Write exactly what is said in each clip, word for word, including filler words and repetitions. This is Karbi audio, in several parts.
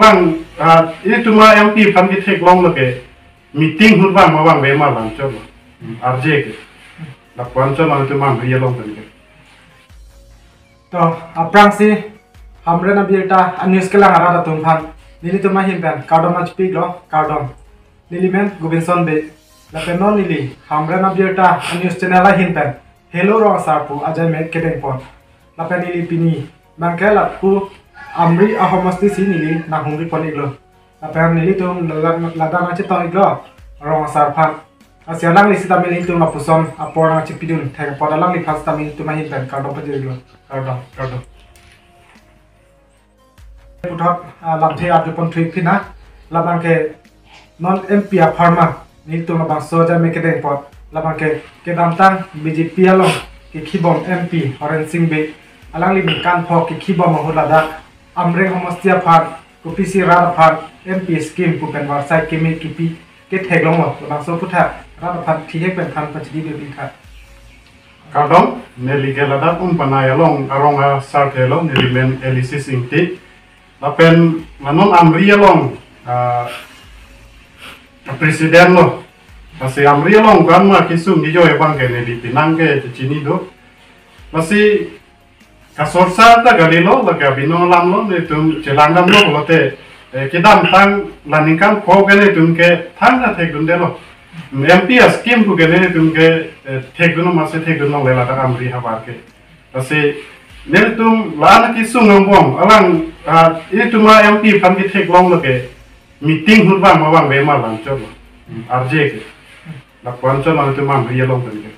Ang, ah, ilitum a-M P aphan ketheklong lake meeting ahut vang ma vangve ma lang chot lo. Hmm, arje ke. Lapu-an chot lo ilitum Amri along pen ke. To, aphrangsi Hamren Abirta a-news kelang arat atum aphan nelitum ahin pen kardom nangchipiklo, kardom. Neli men Gobinson Bey. Lapen non neli Hamren Abirta a-news channel ahin pen Hello Rong Asar pu ajai me kedeng pon. Lapen neli pini abangke lapu Amri ahomosti si neli nanghumri pon iklo. Lapen nelitum ladak, ladak nangchetong iklo Rong Asar aphan. Lasi alangli sitame nelitum lapuson apor nangchipidun thek apot alangliphan sitame nelitum ahin pen kardom pajir iklo. Kardom, kardom. Puthot, ah, lamthe arju pon thu ik phi na, labangke non M P apharman nelitum labangso ajai me kedeng apot, labangke kedamtang B J P along kekhibom M P Horen Sing Bey, alangli ningkan pho kekhibom ahut ladak Amreng homosti aphan kopisi rat aphan M P scheme pu pen varsai keme kipi ketheklonglo, labangso aputhak rat aphan thihek pen than pachini dun ik tha. Kardom, neli ke ladak Umpanai along arong asarthe lo, neli men Elisis Ingti. Lapen la non Amri along, ah, president lo. Lasi Amri along kan ma kisung ni joy abangke neli pinang ke chini do. Lasi kasorsa ta kali lo, lake abino alam lo, nelitum chelang damlo pulote, eh, kedamtang la ningkan pho ke nelitum ke thang ta thekdundelo. M P a-scheme pu ke nelitum ke, eh, thekdun ma si thekdun longle ladak Amri havar ke. Lasi nelitum la-an akisung angbong, alang, ah, ilitum a-M P aphan ketheklong lake meeting ahut vang ma vangve ma lang chot lo. Hmm, arje ke. Lapu-an chot lo ilitum Amri along pen ke.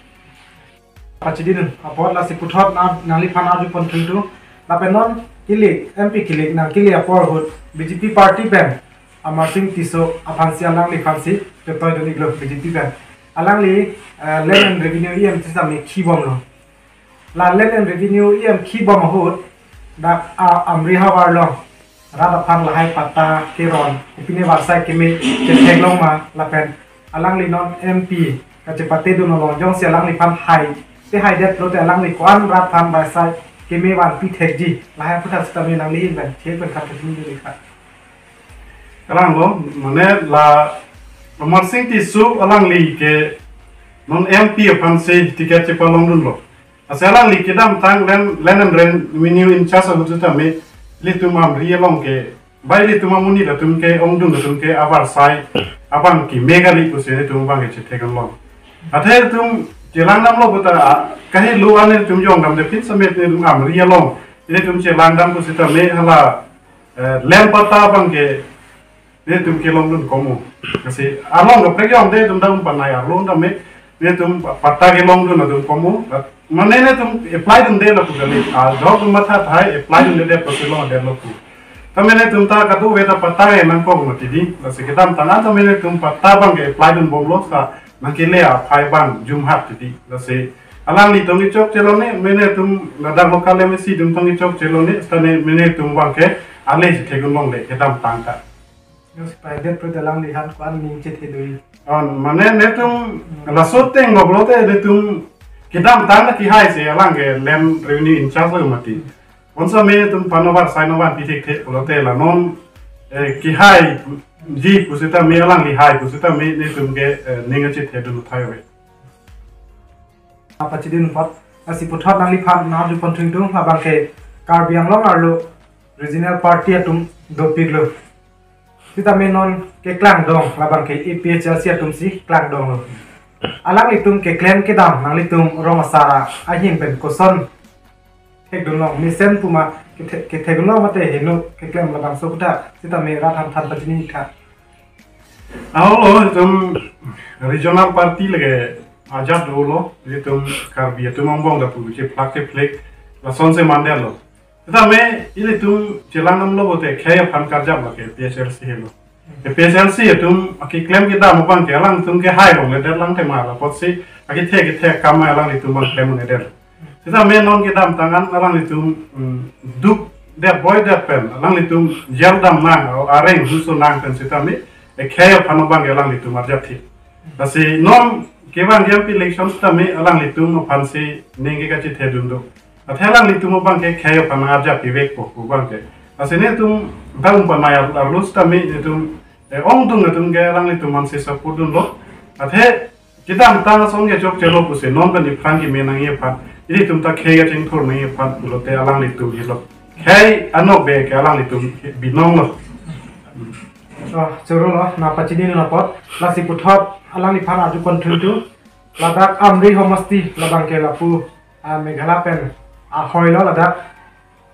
Pachini dun apot lasi puthot na nangliphan arju pon thu ik tha. Lapen non kilik, M P kilik nangkilik apor ahut B J P party pen Amarsing Tisso aphansi alangliphansi chetoi dun iklo B J P pen. Alangli, eh, Land and Revenue E M sitame khibomlo. La Land and Revenue E M khibom ahut dak a Amri havar along rat aphan lahai patta keron, kopine varsai keme chetheklong ma lapen alangli non M P kachepate dun along jongsi alangliphan hai, te haidet pulote alangli ko-an rat aphan varsai keme vanpi thekji, lahai aputhak sitame nangli ahin pen thek pen khat kachini dun ik tha. Kalang lo, mane la Amarsing Tisso alangli ke non M P aphansi ticket chepalongdunlo. Lasi alangli kedamtang Land, Land and Revenue in-charge ahut sitame ilitum Amri along ke, bai ilitum amonit atum ke, ongdung atum ke avarsai abang keme kali pusi ilitum abang ke chetheklong. Athe ilitum chelang damlo puta, ah, kahelo an ilitum jong dam de pin samet ilitum Amri along ilitum chelang dam pusitame hala, eh, land patta abangke netum kelongdun komo. Lasi along kaprek jong de ilitum dak Umpanai arlo tame netum patta kelongdun atum komo. Mane netum apply dunde lapu kali. Ajok atum matha thai apply dunde de pusi longdetlo pu. Tame netum ta kadokave ta patta ke nangkok mati di. Lasi kedamtang an tame netum patta abangke apply dunbomlo, sa nangkele aphai abang jumhat ti di. Lasi alanglitum kechokche lo ne, mane netum ladak local M A C atum tong kechokche lo ne, sitame mane netum abangke ale si theklong longle kedamtang ta. News private pro dalang lihan kuan ning chethe doi. On, mane netum laso ateng lo pulote netum kedamtang ta kehai si alang ke Land Revenue in-charge lo mati. Bonso me netum pano varsai no vanpi thekthe pulote la non, eh, kehaiji pusitame, alangli hai pusitame netum ke, eh, ning kachethe dun thai ave. Pachini dun apot, lasi puthot nangliphan nangju pon thu ik tha, labangke Karbi Anglong arlo regional party atum dopiklo. Sitame non keklangdong, labangke A P H L C atumsi klangdonglo. Alanglitum keklem kedam nanglitum Rong Asar ahin pen koson thekdunlong, mesen puma kethe-, kethekdunlong mate heno keklem, labangso aputhak sitame rat aphan than pachini ik tha. Ahok lo, itum regional party lake ajat dolo, itum Karbi atum angbong ta pu chephlak chephlek lasonsi mandetlo. Sitame ilitum chelang damlo pulote khei aphan karjap lake A P H L C helo. A P H L C atum akeklem kedam abangke alangtum kehai longledet lang tema, la apotsi akethe kethe akam alanglitum abang klemledet. Sitame non kedamtang an alanglitum, mm, dukdet boidet pen alanglitum jail dam nang, areng huso nang pen sitame, eh, khei aphan abangke alanglitum arjap thi. Lasi non kevang M P election sitame alanglitum aphansi ning ke kachethe dun do. Athe alanglitum abangke khei aphan arjap pivekpo pu abangke. Lasi netum ta umpanai ar-, arlo sitame netum, eh, ongdung atum ke alanglitum aphansi support dunlo. Athe kedamtang ason ke chokchelo pusi non pen iphrang keme nangji aphan, ilitum ta khei kachingthur nangji aphan pulote alanglitum helo. Khei anokbe ke alanglitum binonglo. Oh, choro lo, nangpachinidun apot. Lasi puthot alangliphan arjupon thuitu. Ladak Amri homosti labang ke lapu, ah, Meghalaya pen ahoi lo ladak.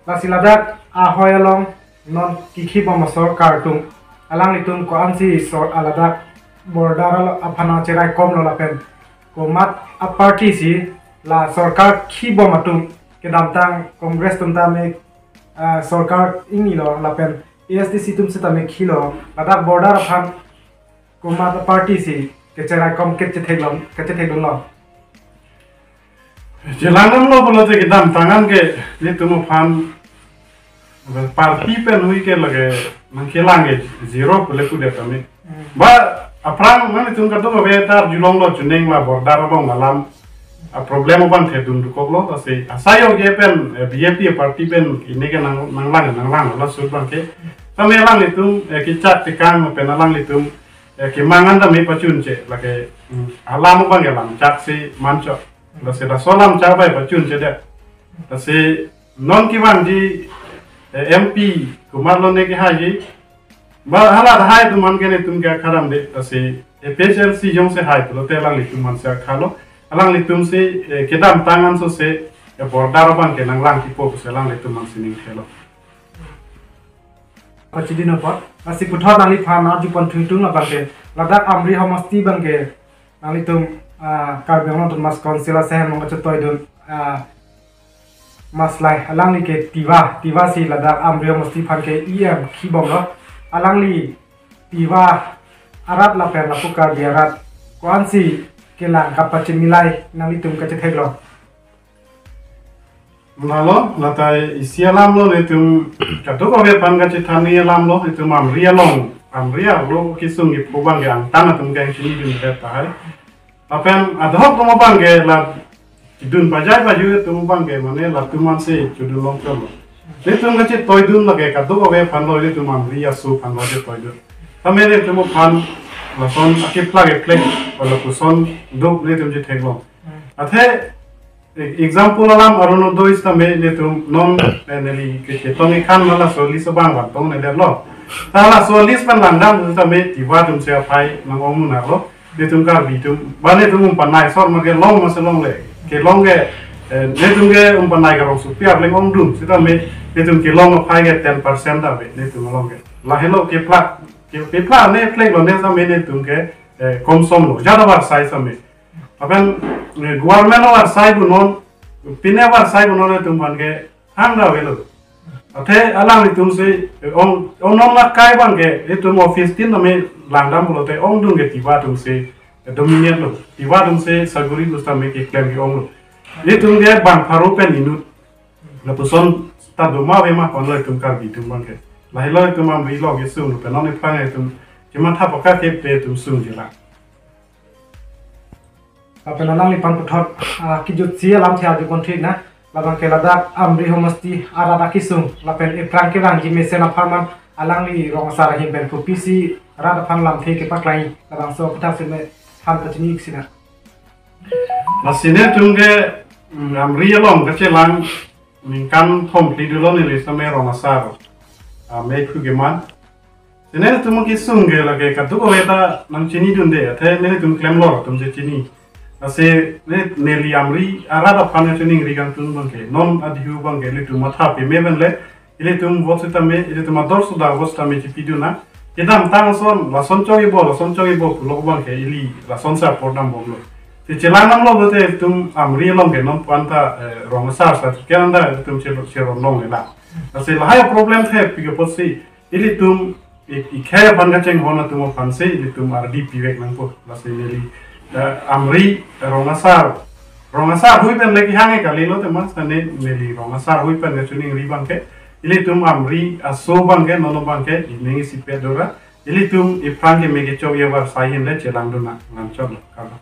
Lasi ladak ahoi along non kikhibom asorkar atum, alanglitum ko-ansi sor-, ah, ladak border alo aphan nangcheraikomlo lapen komat a-party si la sorkar khibom atum, kedamtang Congress atum tame, ah, sorkar ingnilo lapen A S D C atum sitame khilo, ladak border aphan komat a-party si kecheraikom kachetheklo, kachethekdunlo? Chelang damlo pulote kedamtang an ke netum aphan party pen hui ke lake nangkelang ke zero pule kudet kami. Hmm. Ba aphrang nanglitum kadokave ta arjulonglo, chuning la border along alam a-problem abang thedun dukoklo, lasi asai yo ke pen, eh, B J P party pen ini ke nang, nanglang, nanglang la sut abang ke. Tame alanglitum, eh, kechak tekang pen alanglitum, eh, kemang an tame pachunche, lake, hmm, alam abang ke lamchak si manchot. Lasi laso lamchak bai pachunchedet. Lasi non kevangji, eh, M P komatlo ne kehaiji. Ba hala hai atum aphan ke netum ke akha damde, lasi A P H L C jongsi hai pulote alanglitum aphansi akhalo. Alanglitumsi, eh, kedamtang an sose, eh, border abang ke nanglang kipo pusi alanglitum aphansi ningthelo. Pachinidun apot, lasi puthot nangliphan arjupon thuitu labang ke, ladak Amri homosti abang ke, nanglitum, ah, Karbi Anglong Autonomous Council ahem along kachetoidun, ah, Maslai, alangli ke Tiwa, Tiwa si ladak Amri homosti aphan ke E M khibomlo. Alangli Tiwa arat lapen lapu Karbi arat ko-ansi kelang kapachimilai nanglitum kachetheklo? Lalo, latai isi alamlo, netum kadokave aphan kachethan nangji alamlo, netum Amri along, Amri arlo kesung kepho abang ke angtan atum ke chinidundet tahai. Lapen adhoc atum abang ke la chidun pajai paju atum abang ke mane latum aphansi chidun longchotlo. Netum kachetoidun lake kadokave aphanlo, netum Amri aso aphanlo chetoidun. Tame netum aphan lason akepla keplek, wala lapuson duk netum chetheklong. Athe, e-, example alam Orunodoi sitame netum non, eh, neli kechetong ikhan ma laso list abang vantong nedet lo. Ta laso list pen langdam sitame Tiwa atumsi aphai nang-ong nanglo. Netum Karbi atum, ba netum umpanai sor ma kelong ma selongle. Kelong ke, eh, netum ke umpanai ke rongsopi arleng ongdung sitame netum kelong aphai ke ten percent ta ave netum along ke. Lahelo keplak, ke, keplak ne plek lo ne sitame netum ke, eh, komsom lo. Jada avarsai sitame. Lapen, eh, government avarsai punon, pine avarsai punon netum aphan ke hang da avelo. Athe alanglitumsi, eh, ong, ong non lakai abang ke, netum office tin tame langdam pulote ongdung ke Tiwa atumsi, eh, dominate lo. Tiwa atumsi saguri pusitame keklem ke-onglo. Netum ke bang pharo pen inut. Lapuson ta doma ave ma konlo netum Karbi atum abang ke. Lahelo netum Amri along kesung, pen non iphan netum kematha paka kep te netum sungjelang. Lapen alangliphan puthot, ah, kejutsi alamthe arjupon thuitu na, labang ke ladak Amri homosti arat akesung, lapen iphrang kevangji mesen apharman alangli rong asar ahin pen kopisi rat aphan lamthe kepaklangji, labangso aphuthak seme than pachini ik sina. Lasi netum ke, mm, Amri along kachelang ningkan thom phli dolo neli sitame rong asar, ah, me phu keman. Sene netum kesung ke lake kadokave ta nangchinidunde, athe netum klemlo atum chechini. Lasi ne neli Amri arat aphan chiningri kangtung abang ke, non adihu abang ke ilitum matha peme pen le, ilitum vote sitame, ilitum ador suda vote sitame chipidun na. Kedamtang ason, lason chok-ibo, lason chok-ibo pulo abang ke ili lason support dambomlo. Te chelang damlo te ilitum Amri along ke non pu-an ta, eh, rong asar sa ke anda ilitum chelo, cheron longlelang. Lasi lahai problem the pi ke apotsi ilitum ik-, ikhei aphan kachinghon atum aphansi ilitum ardi pivek nangpo. Lasi neli, eh, Amri rong asar, rong asar hui pen le kehang ke kalilo tema, sane neli rong asar hui pen kachiningri abang ke, ilitum Amri aso abang ke, non abang ke, ining isipet dora, ilitum iphrang keme kechokji avarsai ahin le chelangdun nang, nangchotlo, kardom.